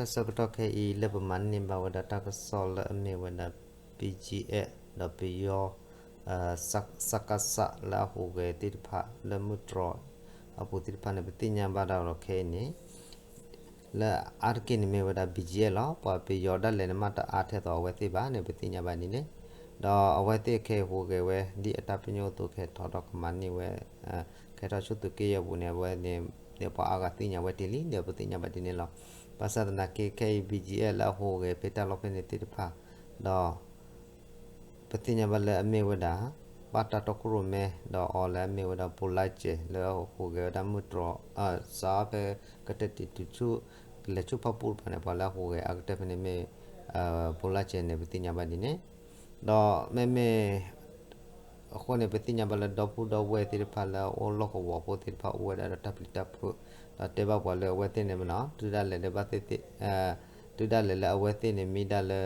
တၢ်ဆၢကတီၢ်ခဲအံၤလၢပမၤန့ၢ်ဘၣ်ဝဲဒၣ်တၢ်ကစီၣ်လၢအမ့ၢ်ဝဲဒၣ် ဘံၣ်ကၠံအဲၣ် ဒီးပယီၤ စကစ လၢအဟူးဂဲၤသ့ၣ်တဖၣ်လၢမုၢ်တြီၤအပူၤသ့ၣ်တဖၣ်န့ၣ် ပသ့ၣ်ညါဘၣ်ဒၣ်ဒီးခဲအံၤန့ၣ် လၢအါတက့ၢ်န့ၣ်မ့ၢ်ဝဲဒၣ် ဘံၣ်ကၠံအဲၣ် လီၤ. ပှၤပယီၤဒၣ်လဲာ်န့ၣ် မ့ၢ်တအါထဲသိးအဝဲသ့ၣ်ဘၣ်န့ၣ် ပသ့ၣ်ညါဘၣ်ဒ်န့ၣ်, ဒီးအဝဲသ့ၣ်ခဲအံၤဟူးဂဲၤဝဲ ဒ်အတၢ်ပညိၣ်အသိး ကဟဲထီၣ်ဒီးကမၤန့ၢ်ဝဲ ကဟဲထီၣ်ဆူသုးက့ယဲၢ်ပူၤန့ၣ် အဝဲန့ၣ် ပှၤအါဂၤသ့ၣ်ညါဝဲတ့ၢ်လံ ဒီးပသ့ၣ်ညါဘၣ်ဒ်န့ၣ်လီၤ. ဘၣ်ဆၣ်သနာ်က့ ခဲအံၤ ဘံၣ်ကၠံအဲၣ် လၢအဟူးဂဲၤဖဲတၢ်လီၢ်ဖဲန့ၣ်သ့ၣ်တဖၣ် ဒီး ပသ့ၣ်ညါဘၣ်လၢအမ့ၢ်ဝဲဒၣ် ဘၣ်တၢ်တီခိၣ်ရိၣ်မဲ ဒီးအီၤလၢအမ့ၢ်ဝဲဒၣ် ဘိလါစဲၤ လၢအဟူးဂဲၤဝဲဒၣ်မုၢ်တြီၤ စးဖဲကတၢၢ်တံၤတုၤဆူ ကလဲၤဆူဖၣ်ပူၣ်တဖၣ်န့ၣ် ပှၤလၢအဟူးဂဲၤအါကတၢၢ်ဖဲန့ၣ်မ့ၢ် ဘိလါစဲၤန့ၣ် ပသ့ၣ်ညါဘၣ်ဒ်န့ၣ်, ဒီးမ့မ့ၢ် အဃိန့ၣ် ပသ့ၣ်ညါဘၣ်လၢဒီပုၢ်ဒီဝဲၢ်သ့ၣ်တဖၣ်လၢအအိၣ်လီၢ်ကဝီၤဖိသ့ၣ်တဖၣ်အိၣ်ဝဲဒၣ်ဒီးတၢ်ပျံၤတၢ်ဖုး, ဒီးတဲဘၣ်ပှၤလၢအဝဲသ့ၣ်န့ၣ်မ့ၢ်နီၤ တုၤဒၣ်လဲာ်လၢဘၣ်သ့ၣ်သ့ၣ် တုၤဒၣ်လဲာ်လၢအဝဲသ့ၣ်န့ၣ်မ့ၢ်ဒၣ်လၢ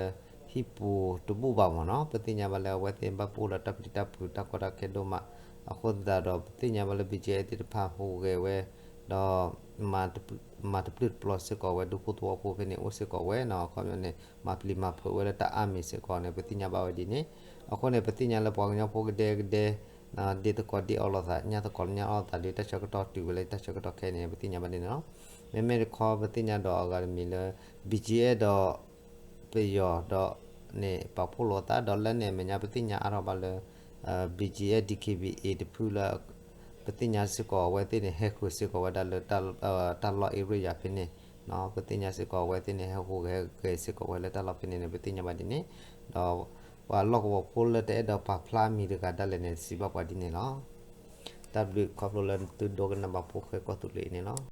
ဟံၣ်ပူၤတဘူၣ်ဘၣ်မ့ၢ်နီၤ ပသ့ၣ်ညါဘၣ်လၢအဝဲသ့ၣ်ဘၣ်ပအိၣ်ဒီးတၢ်ပျံၤတၢ်ဖုးတၢ်ကီတၢ်ခဲဒိၣ်မး, အဃိသတးဒီး ပသ့ၣ်ညါဘၣ်လၢ ဘံၣ်ကၠံအဲၣ် သ့ၣ်တဖၣ်ဟူးဂဲၤဝဲ ဒီး မၤတပျုၢ်တပျီၤစ့ၢ်ကီးဝဲ ဒူခိၣ်သဝီဖိဖဲန့ၣ်အိၣ်စ့ၢ်ကီးဝဲနီၤ အခီပညီန့ၣ် မၤပျံၤမၤဖုးဝဲလၢတၢ်အါမံၤစ့ၢ်ကီးန့ၣ် ပသ့ၣ်ညါဘၣ်ဝဲဒ်န့ၣ်, အဃိန့ၣ် ပသ့ၣ်ညါလၢပှၤကညီဖိကဒဲကဒဲ ဒ့သကိးဒ့အီလိာ်သး ညၣ်သကိးညၣ်အီလိာ်သးဒီးတၢ်ဆၢကတီၢ်တုၤဝဲလၢတၢ်ဆၢကတီၢ်ခဲအံၤန့ၣ် ပသ့ၣ်ညါဘၣ်ဒ်န့ၣ်လီၤ. မ့မ့ၢ်တခီပသ့ၣ်ညါဒီးအဂၤတမံၤလၢ ဘံၣ်ကၠံအဲၣ် ဒီး ပယီၤဒီးန့ၣ် ပာ်ဖှိၣ်လိာ်သး ဒီးလၢန့ၣ်အမဲာ်ညါပသ့ၣ်ညါအါထီၣ်ဘၣ်လၢ ဘံၣ်ကၠံအဲၣ် ဒံၣ်ခ့ဘံၣ်အ့ၣ် တဖုလၢ ပသ့ၣ်ညါစ့ၢ်ကီးအဝဲသ့ၣ်န့ၣ် ဟဲဃုာ်စ့ၢ်ကီးဝဲဒၣ်လၢ တၢ်လီၢ် area ဖဲန့ၣ်, ပသ့ၣ်ညါစ့ၢ်ကီးအဝဲသ့ၣ်န့ၣ် ဟဲဟူးဂဲၤဟဲဂဲၤစ့ၢ်ကီးဝဲလၢတၢ်လီၢ်ဖဲန့ၣ်န့ၣ် ပသ့ၣ်ညါဘၣ်ဒ်န့ၣ်, ဒီးပှၤလီၢ်ကဝီၤဖိလၢတအဲၣ်ဒိးပာ်ဖျါအမံၤတဂၤဒၣ်လဲာ်န့ၣ် စံးဘၣ်ပှၤဒ်န့ၣ်လီၤ. တၢ်ဘျုးခီဖျိလၢသုဒိကနၣ်ဘၣ်ဖိဃဲကီၢ်သူလ့ၤအံၤန့ၣ်လီၤ.